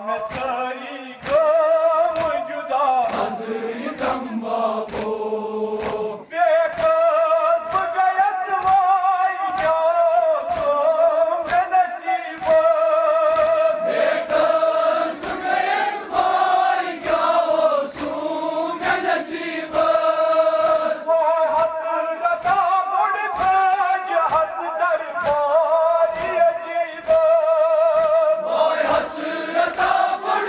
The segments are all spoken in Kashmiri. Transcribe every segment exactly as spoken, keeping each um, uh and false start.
مےٚ سٲری گٲمہٕ جُدا۔ حضرت تمباکو۔ بے قٲد بہٕ گٔیَس واے، کیٛاہ اوسُم مےٚ نصیٖبس۔ بے قٲد بہٕ گٔیَس واے، کیٛاہ اوسُم مےٚ نصیٖبس۔ واے حسرتا بوٚڑ کھٲج حسدر بارِ عجیٖبس۔ واے حسرتا بوٚڑ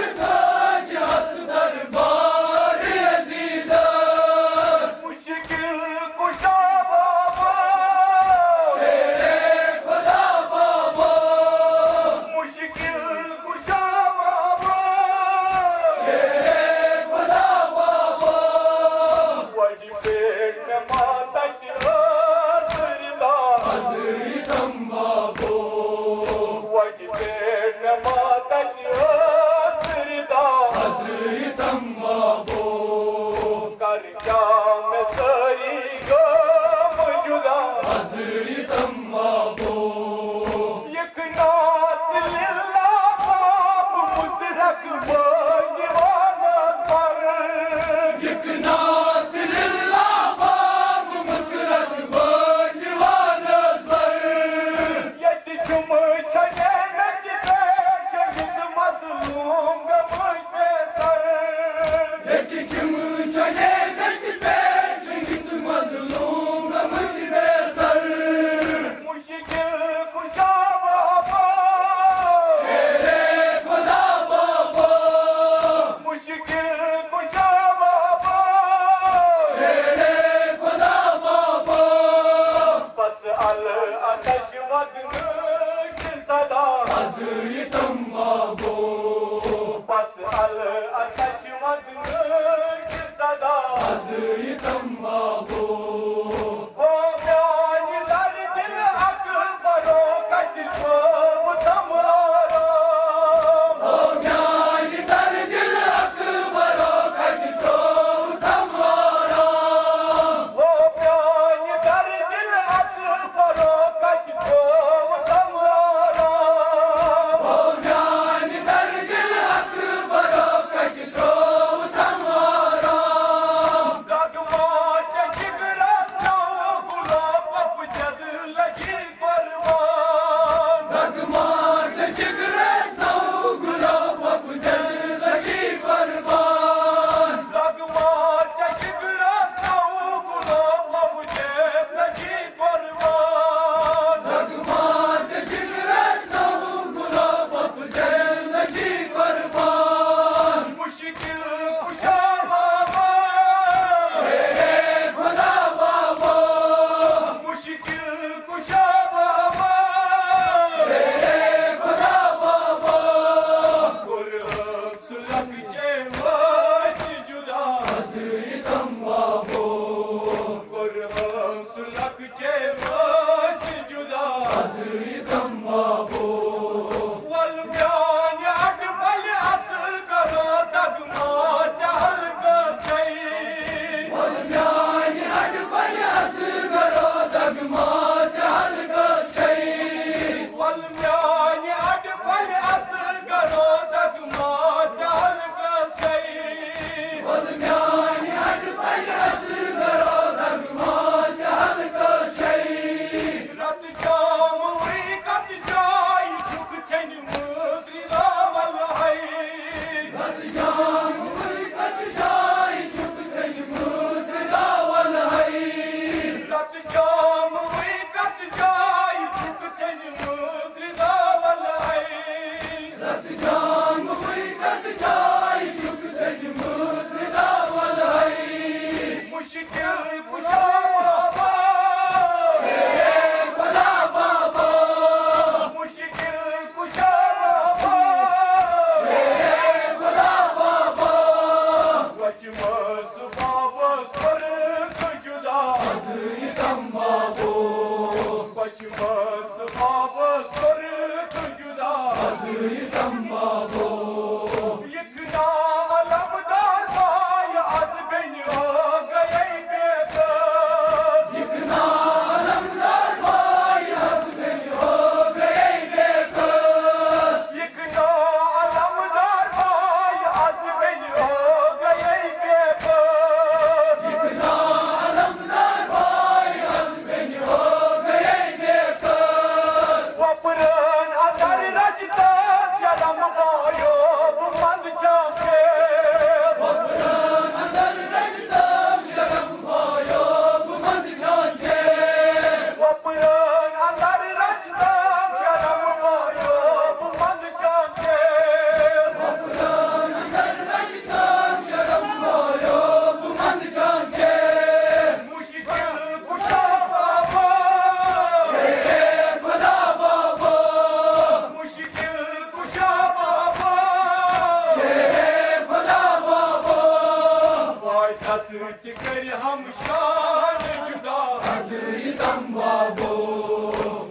سۭتۍ کٔرۍ ہم شان جدا۔ حضرت بابو۔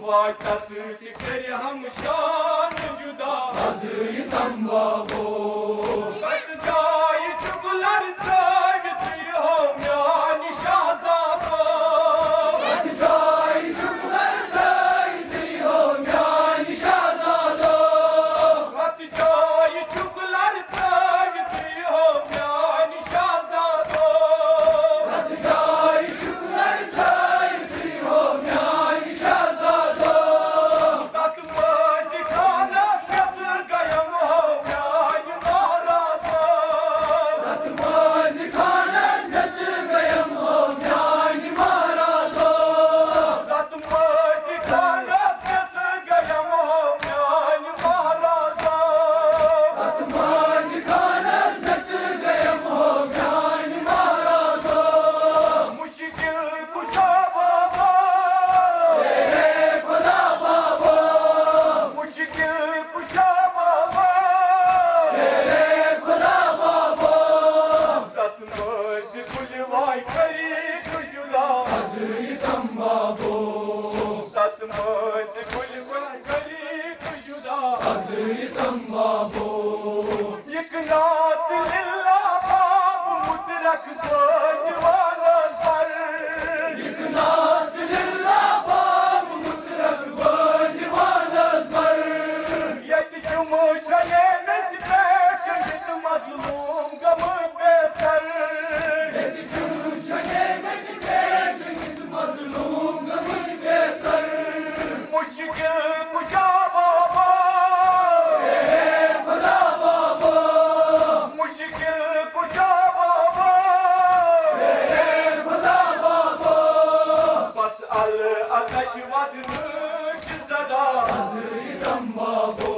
واٹس سۭتۍ کٔرۍ ہم شان جدا۔ حضرت بابو۔ کتھ جایہِ چھُکھ لرزٲوِتھ یہِ ہو میانہِ شہزادو؟ کتھ جایہِ چھُکھ لرزٲوِتھ یہِ ہو میانہِ شہزادو؟ کتھ جایہِ چھُکھ لرزٲوِتھ یہِ ہو میانہِ شہزادو؟ کتھ جایہِ چھُکھ لرزٲوِتھ یہِ ہو میانہِ شہزادو؟ تتھ مٲنٛزِ خانس گٔژھ گیم ہو میانہِ مہرازو۔ تتھ مٲنٛزِ خانس گٔژھ گیم ہو میانہِ مہرازو۔ تتھ مٲنٛزِ خانس گٔژھ گیم ہو میانہِ مہرازو۔ تتھ مٲنٛزِ خانس گٔژھ گیم ہو میانہِ مہرازو۔ مشکل کشا بابا۔ تیرے خدا بابا۔ مشکل کشا بابا۔ تیرے خدا بابا۔ تس مٲنٛزِ گُلہِ واے کٔرِتھ جدا۔ حضرت بابو۔ تس مٲنٛزِ گُلہِ واے کٔرِتھ جدا۔ حضرت بابو۔ یہِ کہٕ ناژ لِلہ باب مُژرکھ بٲدِوانس بر۔ یہِ کہٕ ناژ لِلہ باب مُژرکھ بٲدِوانس بر۔ ییٚتہِ جمعہ چھلے مےٚ پٮ۪ٹھ یہِ تہٕ مظلوم گٔمٕتۍ بے سر۔ ییٚتہِ جمعہ چھلے مےٚ پٮ۪ٹھ یہِ تہٕ مظلوم گٔمٕتۍ بے سر۔ مشکل کشا بابا۔ تیرے خدا بابا۔ مشکل کشا بابا۔ تیرے خدا بابا۔ بس العطش ودنٕچ صدا۔ حضرت بابو۔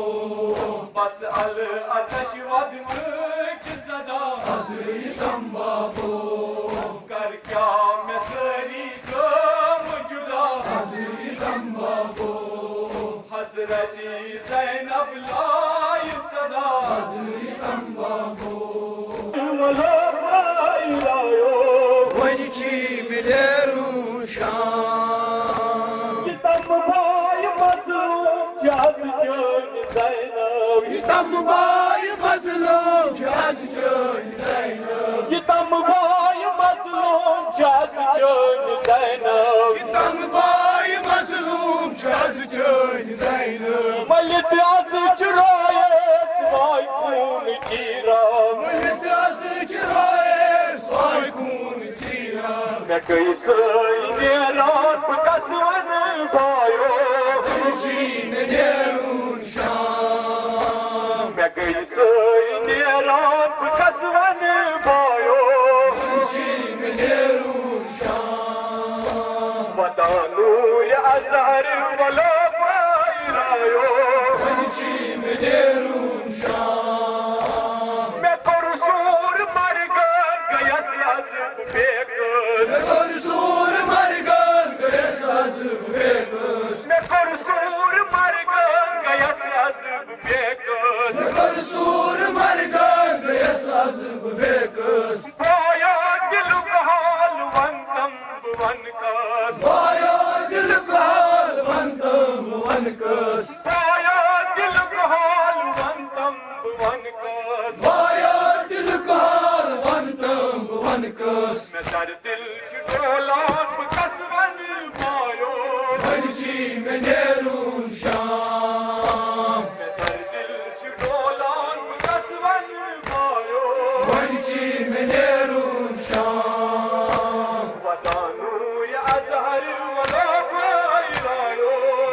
بس العطش ودنٕچ صدا۔ حضرت بابو۔ کر کیا مےٚ سٲری کٲم جدا۔ حضرت بابو۔ حضرت زینب لایہِ صدا۔ حضرت بابو۔ وۄنۍ چھِ مےٚ نیرُن شام۔ یہِ تم بایہِ مظلوم چھِ از چٲنۍ زینب۔ یہِ تم بایہِ مظلوم چھِ از چٲنۍ زینب۔ یہِ تم بایہِ مظلوم چھِ از چٲنۍ زینب۔ یہِ تم بایہِ مظلوم چھِ از چٲنۍ زینب۔ ملہِ تہِ از چھُ رایس واے خوٗن چیٖران۔ ملہِ تہِ از چھُ رایس واے خوٗن چیٖران۔ مےٚ گٔے سٲے نیران، بہٕ کس ونہٕ بایو۔ وۄنۍ چھِ مےٚ نیرُن شام۔ مےٚ گٔے سٲے نیران، بہٕ کس ونہٕ بایو۔ وۄنۍ چھِ مےٚ نیرُن شام۔ ودا نوٗرِ اظہر ولا بایرایو۔ وۄنۍ چھِ مےٚ نیرُن شام۔ مےٚ کوٚر سوٗر مرگن، گٔیس از بہٕ بے قٲص۔ مےٚ کوٚر سوٗر مرگن، گٔیس از بہٕ بے قٲص۔ مےٚ کوٚر سوٗر مرگن، گٔیس از بہٕ بے قٲص۔ مےٚ کوٚر سوٗر مرگن، گٔیس از بہٕ بے قٲص۔ بایا دِلُک حال ونتم بہٕ ونہٕ کس۔ بایا دِلُک حال ونتم بہٕ ونہٕ کس۔ بایا دِلُک حال ونتم بہٕ ونہٕ کس۔ بایا دِلُک حال ونتم بہٕ ونہٕ کس۔ مےٚ درد دِل چھُ ڈولان، بہٕ کس ونہٕ بایو۔ وۄنۍ چھِ مےٚ نیرُن شام۔ مےٚ درد دِل چھُ ڈولان، بہٕ کس ونہٕ بایو۔ وۄنۍ چھِ مےٚ نیرُن شام۔ ودا نوٗرِ اظہر ولا بایرایو۔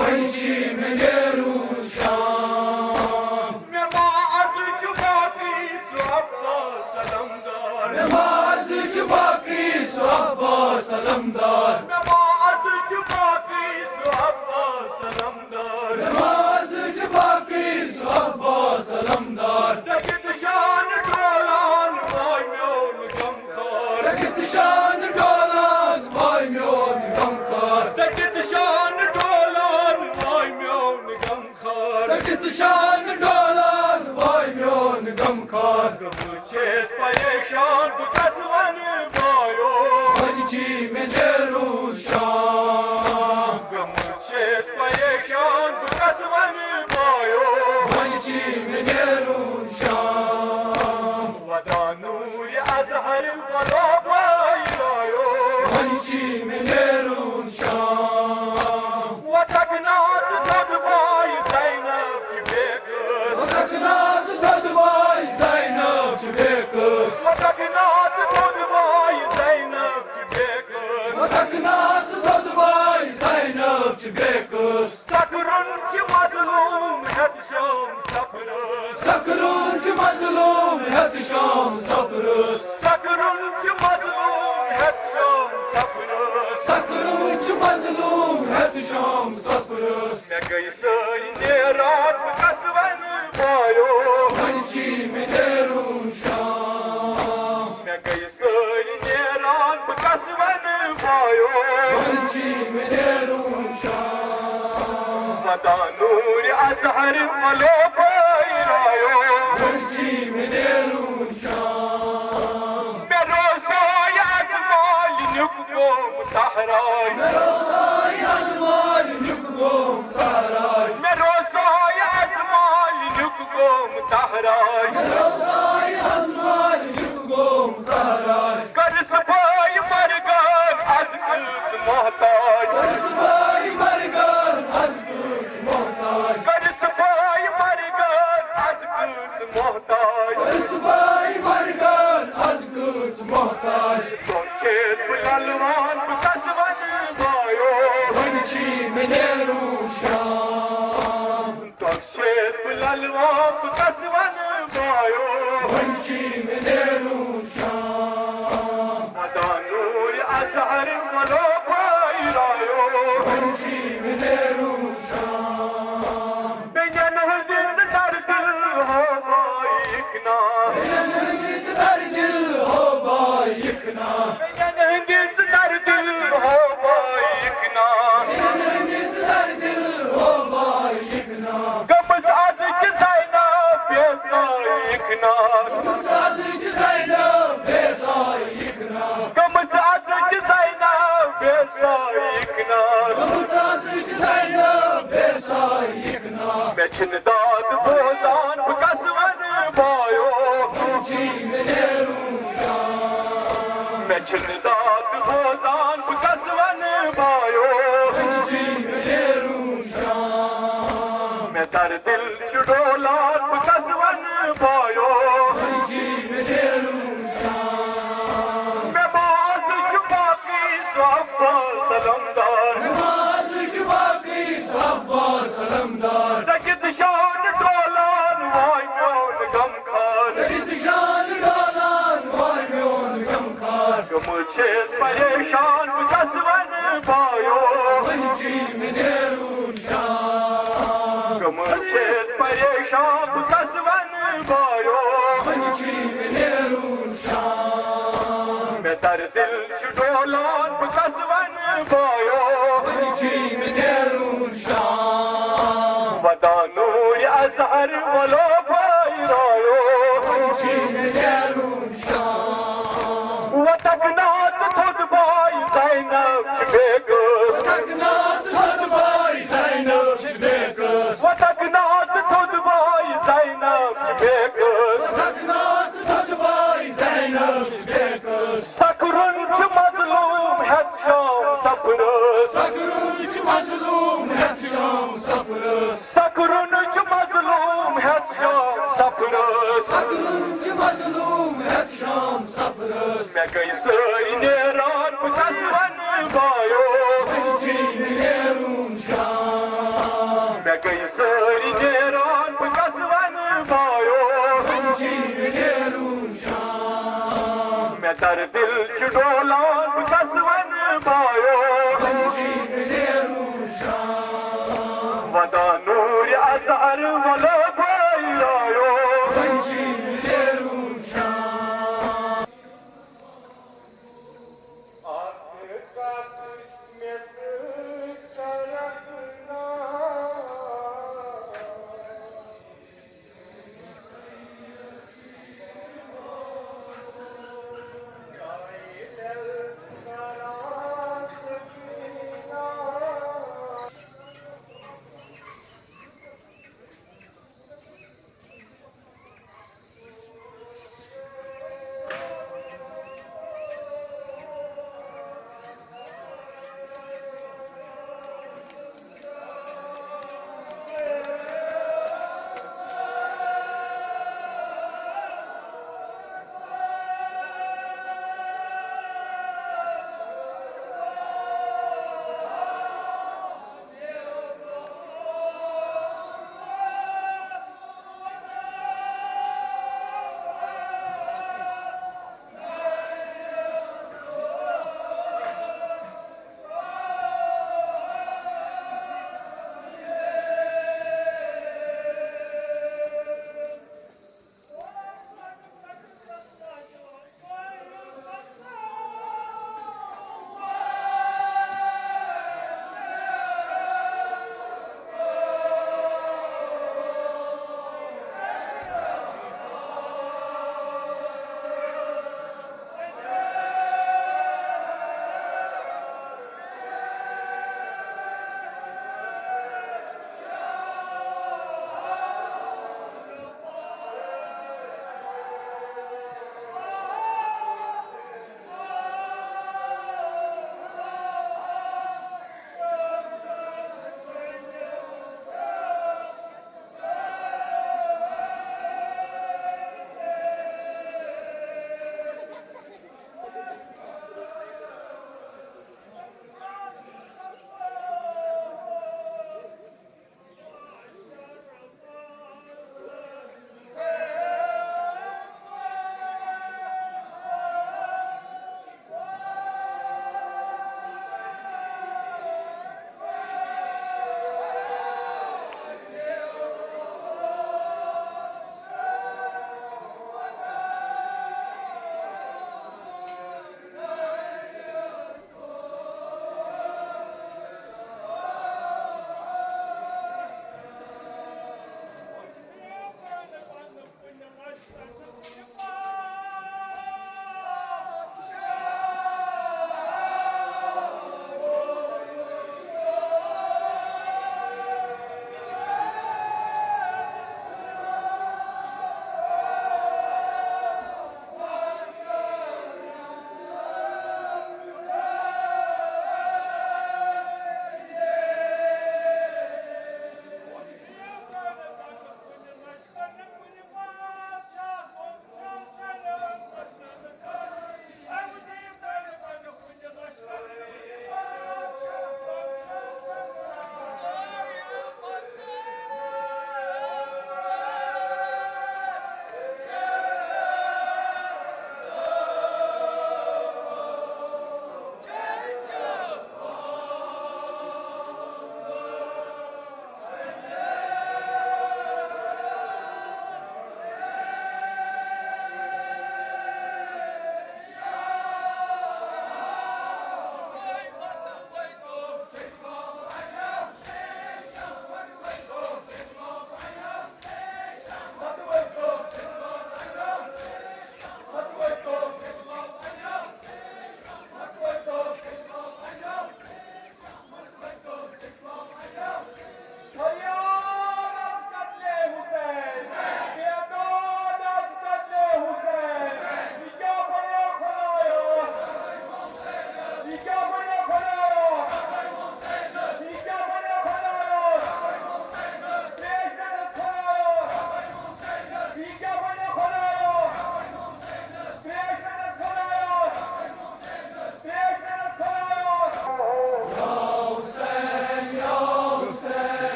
وۄنۍ چھِ مےٚ نیرُن شام۔ مےٚ ما از چھُ باقٕے سُہ عباس علمدار۔ مےٚ ما از چھُ باقٕے سُہ عباس علمدار۔ مےٚ ما از چھُ باقٕے سُہ عباس علمدار۔ مےٚ ما از چھُ باقٕے سُہ عباس علمدار۔ ژےٚ کِتھ شان ڈولان واے میون غمخوار۔ ژےٚ کِتھ شان ڈولان واے میون غمخوار۔ ژےٚ کِتھ شان ڈولان واے میون غمخوار۔ ژٕ کِتھ شان ڈولان واے میون غمخوار۔ بہٕ چھَس پریشان، بہٕ کَس وَنہٕ چھِ مےٚ نیرُن شام۔ گوٚمُت چھُس پریشان، بہٕ کَس وَنہٕ بایو۔ وۄنۍ چھِ مےٚ نیرُن شام۔ ودا نوٗرِ اظہر وَلو بٲے رایو۔ وۄنۍ چھِ مےٚ نیرُن شام۔ وَتَکھ ناز تھوٚد بٲے زینب چھِ بے قٕص۔ وَتَکھ ناز تھوٚد بٲے زینب چھِ بے قٕص۔ وَتَکھ ناز تھوٚد بٲے زینب چھِ بے قٕص۔ وَتَکھ ناز تھوٚد بٲے زینب چھِ بے قٕص۔ سکرُن چھُ مظلوم ہیٚتھ شام سفرس۔ سکرُن چھُ مظلوم ہیٚتھ شام سفرس۔ سکرُن چھُ مظلوم ہیٚتھ شام سفرس۔ سکرُن چھُ مظلوم ہیٚتھ شام سفرس۔ مےٚ گٔے سٲری نیران، بہٕ کَس وَنہٕ بایو۔ وۄنۍ چھِ مےٚ نیرُن شام۔ مےٚ گٔے سٲری نیران، بہٕ کَس وَنہٕ بایو۔ وۄنۍ چھِ مےٚ نیرُن شام۔ ودا نوٗرِ اظہر وَلو بٲے رایو۔ وۄنۍ چھِ مےٚ نیرُن شام۔ مےٚ روزاے از مالِنیُک گوٚو تہراے۔ مےٚ روزاے از مالِنیُک گوٚو تہراے۔ مےٚ روزاے از مالِنیُک گوٚو تہراے۔ مےٚ روزاے از مالِنیُک گوٚو تہراے۔ کٔرٕس بٲے مرگن از کۭژ محتاج۔ کٔرٕس بٲے مرگن از کۭژ محتاج۔ کٔرٕس بٲے مرگن از کۭژ محتاج۔ کٔرٕس بٲے مرگن از کۭژ محتاج۔ تۄہہِ چھُس بہٕ للوان، بہٕ کَس وَنہٕ بایو۔ وۄنۍ چھِ مےٚ نیرُن شام۔ تۄہہِ چھُس بہٕ للوان، بہٕ کَس وَنہٕ بایو۔ وۄنۍ چھِ مےٚ نیرُن شام۔ ودا نوٗرِ اظہر وَلو بٲے رایو۔ وۄنۍ چھِ مےٚ نیرُن شام۔ بیٚنٮ۪ن ہٕنٛدِ ژٕ دَر دِل ہو بایِک نا۔ بیٚنٮ۪ن ہٕنٛدِ ژٕ دَر دِل ہو بایِک نا۔ بیٚنٮ۪ن ہٕنٛدِ ژٕ دَر دِل ہو بایِک نا۔ بیٚنٮ۪ن ہٕنٛدِ ژٕ دَر دِل ہو بایِک نا۔ گٔمٕژ از چھِ زینب بے سایِک نا۔ گٔمٕژ از چھِ زینب بے سایِک نا۔ گٔمٕژ از چھِ زینب بے سایِک نا۔ گٔمٕژ از چھِ زینب بے سایِک نا۔ مےٚ چھِنہٕ داد بوزان، بہٕ کَس وَنہٕ بایو۔ وۄنۍ چھِ مےٚ نیرُن شام۔ مےٚ چھِنہٕ داد بوزان، بہٕ کَس وَنہٕ بایو۔ وۄنۍ چھِ مےٚ نیرُن شام۔ مےٚ دَر دِل چھُ ڈولان، بہٕ کَس وَنہٕ بایو۔ وۄنۍ چھِ مےٚ نیرُن شام۔ مےٚ باز چھُ باقٕے سُہ عباس علمدار۔ مےٚ باز چھُ باقٕے سُہ عباس علمدار۔ ژےٚ کِتھ شان ڈولان واے میون غمخار۔ ژےٚ کِتھ شان ڈولان واے میون غمخار۔ گٔمٕژ چھَس پریشان، بہٕ کَس وَنہٕ بایو۔ وۄنۍ چھِ مےٚ نیرُن شام۔ گٔمٕژ چھَس پریشان، بہٕ کَس وَنہٕ بایو۔ وۄنۍ چھِ مےٚ نیرُن شام۔ مےٚ دَر دِل چھُ ڈولان، بہٕ کَس وَنہٕ بایو۔ وۄنۍ چھِ مےٚ نیرُن شام۔ ودا نوٗرِ اظہر وَلو بٲے رایو۔ وۄنۍ چھِ مےٚ نیرُن شام۔ وَتَکھ ناز تھوٚد بٲے زینب چھِ بے قٕص۔ وَتَکھ ناز تھوٚد بٲے زینب چھِ بے قٕص۔ وَتَکھ ناز تھوٚد بٲے زینب چھِ بے قٕص۔ وَتَکھ ناز تھوٚد بٲے زینب چھِ بے قٕص۔ سکرُن چھُ مظلوم ہیٚتھ شام سفرس۔ سکرُن چھُ مظلوم ہیٚتھ شام سفرس۔ سکرُن چھُ مظلوم ہیٚتھ شام سفرس۔ سکرُن چھُ مظلوم ہیٚتھ شام سفرس۔ مےٚ گٔے سٲری نیران، بہٕ کَس وَنہٕ بایو۔ وۄنۍ چھِ مےٚ نیرُن شام۔ مےٚ گٔے سٲری نیران، بہٕ کَس وَنہٕ بایو۔ وۄنۍ چھِ مےٚ نیرُن شام۔ مےٚ دَر دِل چھُ ڈولان، بہٕ کَس وَنہٕ بایو۔ وۄنۍ چھِ مےٚ نیرُن شام۔ ودا نوٗرِ اظہر وَلو بٲے رایو۔ وۄنۍ چھِ مےٚ نیرُن شام۔ اَتھ کَتھ مےٚ سۭتۍ کَرَکھ نا۔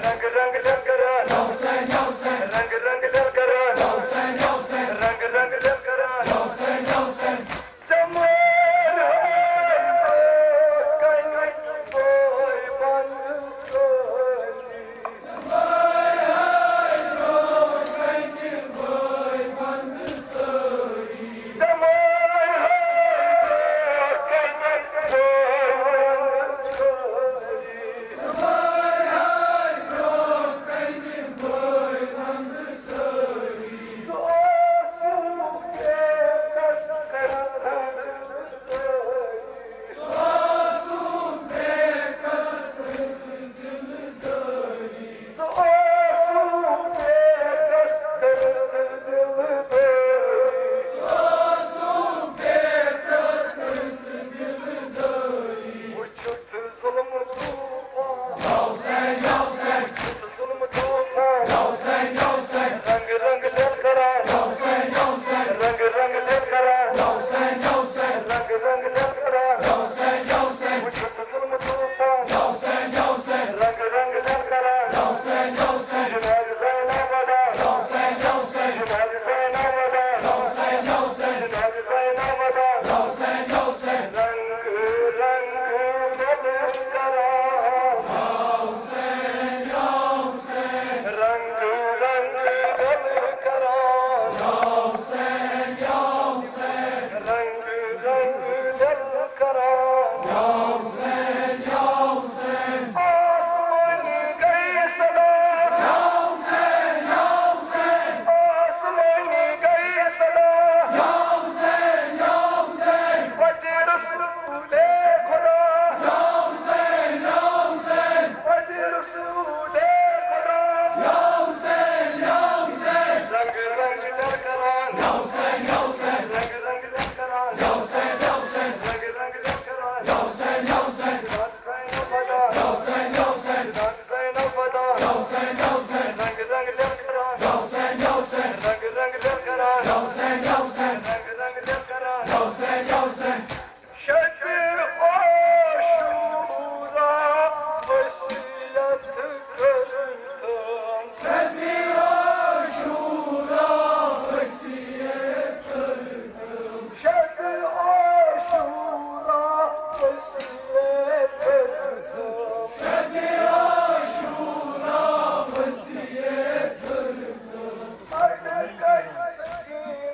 رنگ رنگ للکران، رنگ رنگ للکران، رنگ رنگ للکران۔ رنگ رنگ للکران، رنگ رنگ للکران، رنگ رنگ للکران۔ رنگ رنگ للکران، جناب زین آبادان۔ جناب زین آبادان، جناب زین آبادان۔ رنگ رنگ للکران، رنگ رنگ للکران، رنگ رنگ للکران۔ آسمانی گئی صدا، آسمانی گئی صدا، پتی رسول خدا۔ پتی رسول خدا۔ رنگ رنگ للکران، رنگ رنگ للکران۔ رنگ رنگ للکران، رنگ رنگ للکران۔ رنگ رنگ للکران، رنگ رنگ للکران۔ شب عاشورا وصیت کردم۔ شب عاشورا وصیت کردم۔ شب عاشورا وصیت کردم۔ شب عاشورا وصیت کردم۔ اگر کس سکینس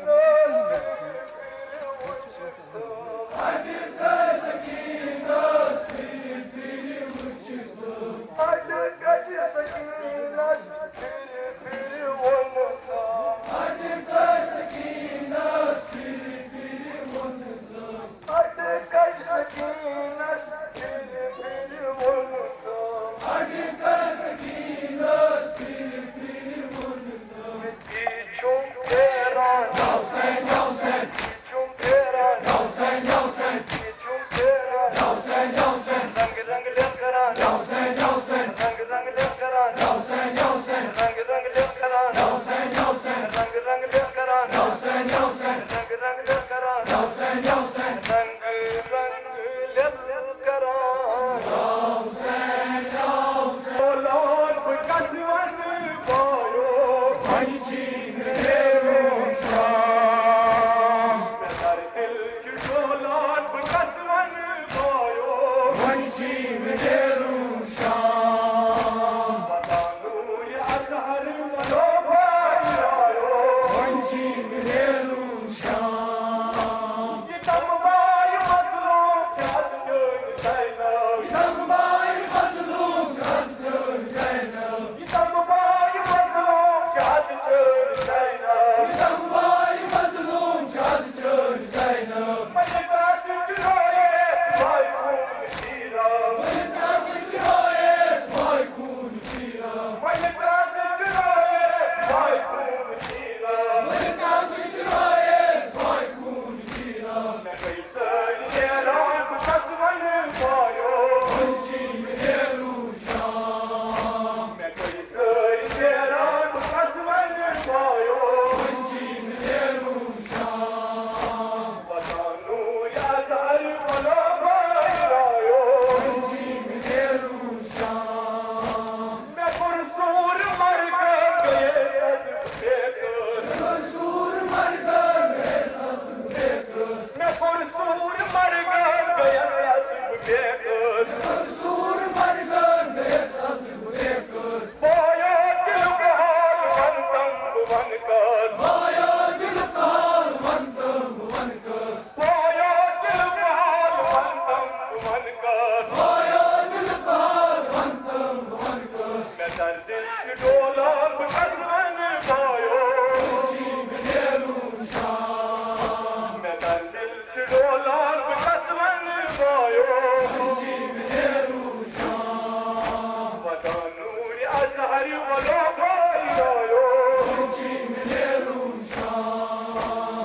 سحری ولو بھائی آیو۔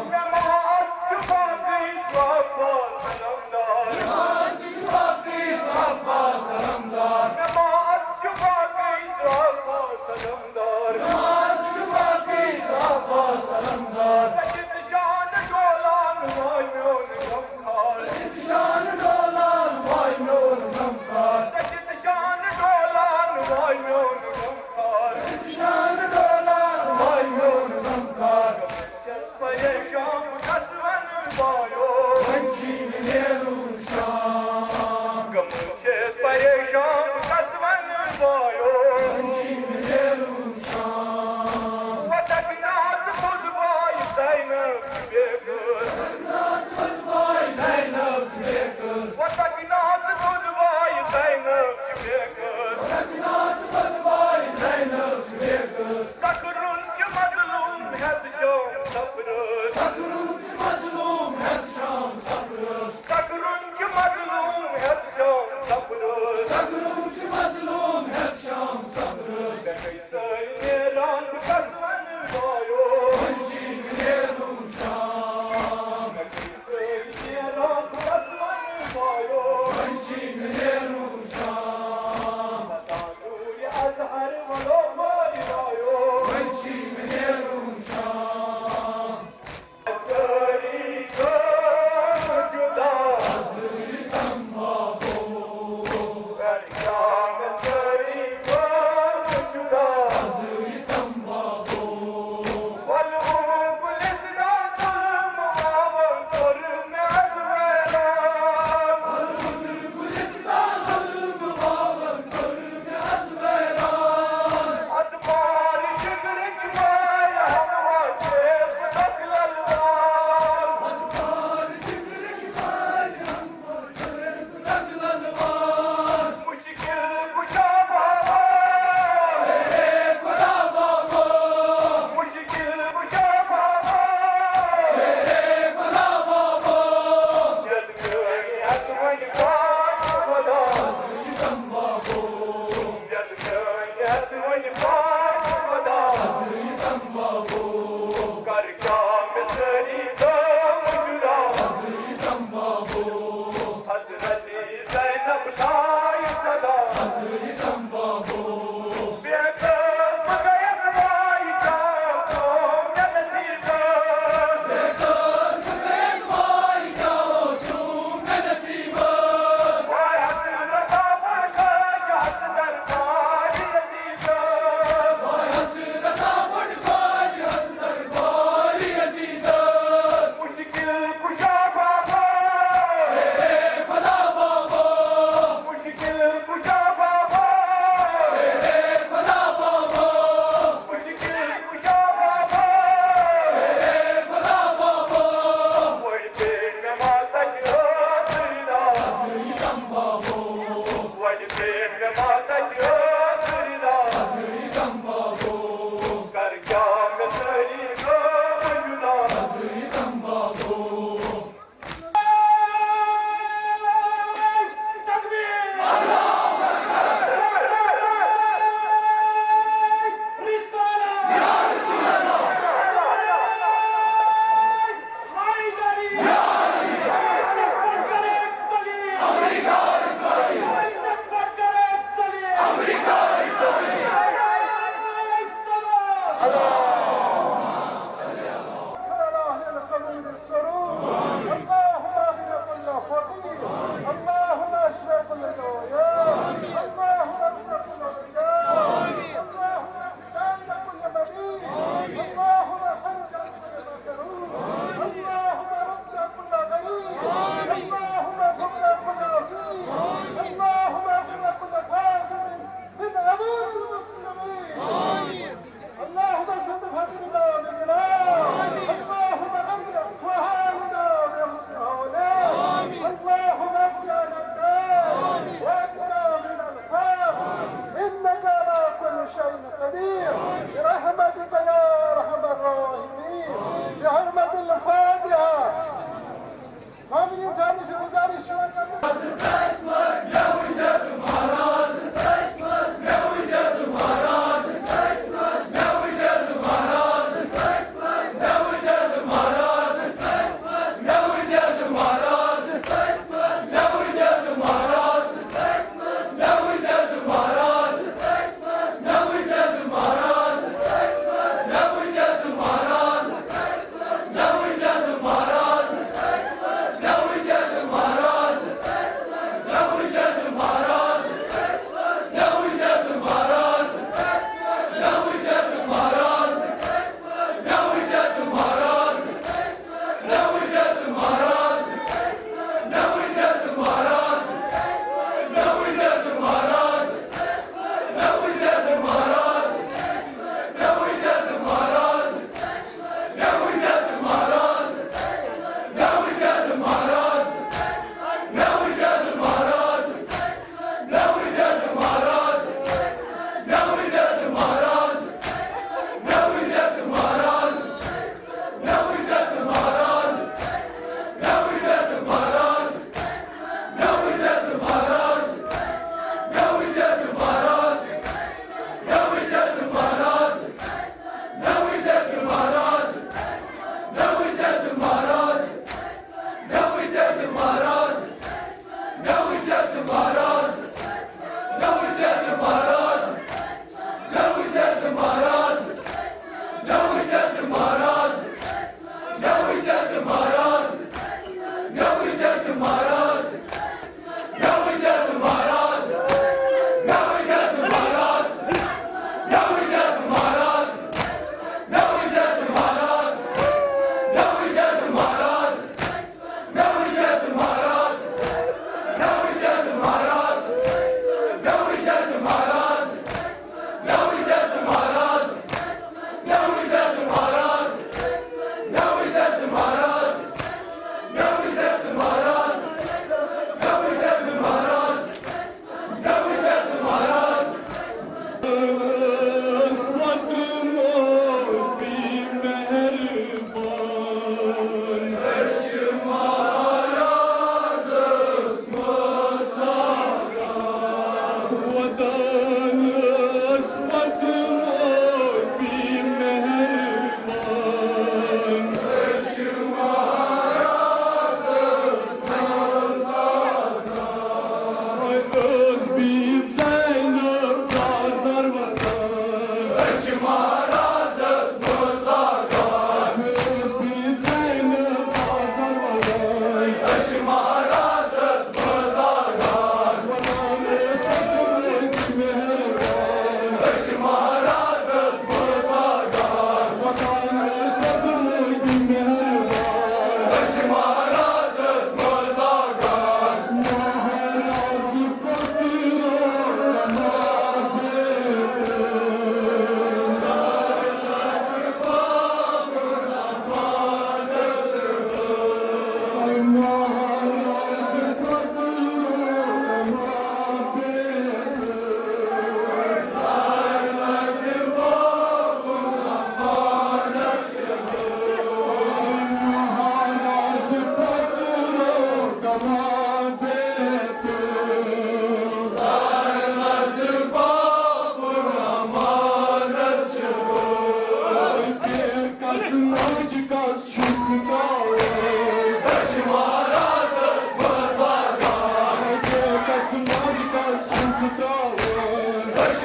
مےٚ ما آسہِ باقٕے صحابہ سلامدار۔ مےٚ ما آسہِ باقٕے صحابہ سلامدار۔ سجد شان ڈولان وای میون غمخار۔ سجد شان ڈولان وای میون غمخار۔ سجد شان ڈولان وای میون غمخار۔ سجد شان ڈولان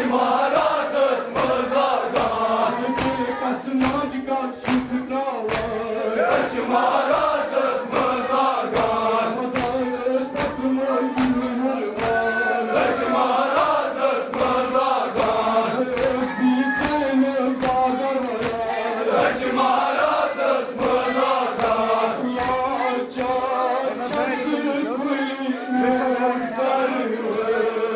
مہارازس منٛز لاگان۔ کس ماجہِ کس چھُکھ تراوان؟ أسۍ چھِ مہارازس منٛز لاگان۔ خۄدایس پٮ۪ٹھ مٲنۍ مہربان۔ أسۍ چھِ مہارازس منٛز لاگان۔ أسۍ بِہِتھ ژےٚ نہٕ ژادر وَلان۔ أسۍ چھِ مہارازس منٛز لاگان۔ لاچار چھَس کُلہِ میوٗٹھ کرٕوٲے۔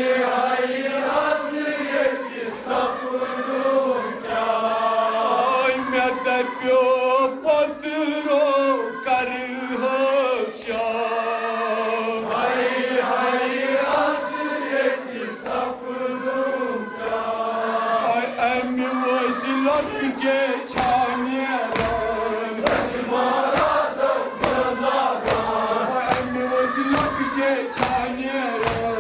ہاے، آز ییٚتہِ سپدُم کیٛاہ؟ ہاے، مےٚ دَپیو پوٚتُرو کَرٕ حٲشا۔ ہاے، ہاے، آز ییٚتہِ سپدُم کیٛاہ؟ ہاے، اَمہِ وٲنٛسہِ لۄکچہِ چھا نیران؟ لَچھ مہرازَس منٛز لاگان۔ ہاے، اَمہِ وٲنٛسہِ لۄکچہِ چھا نیران؟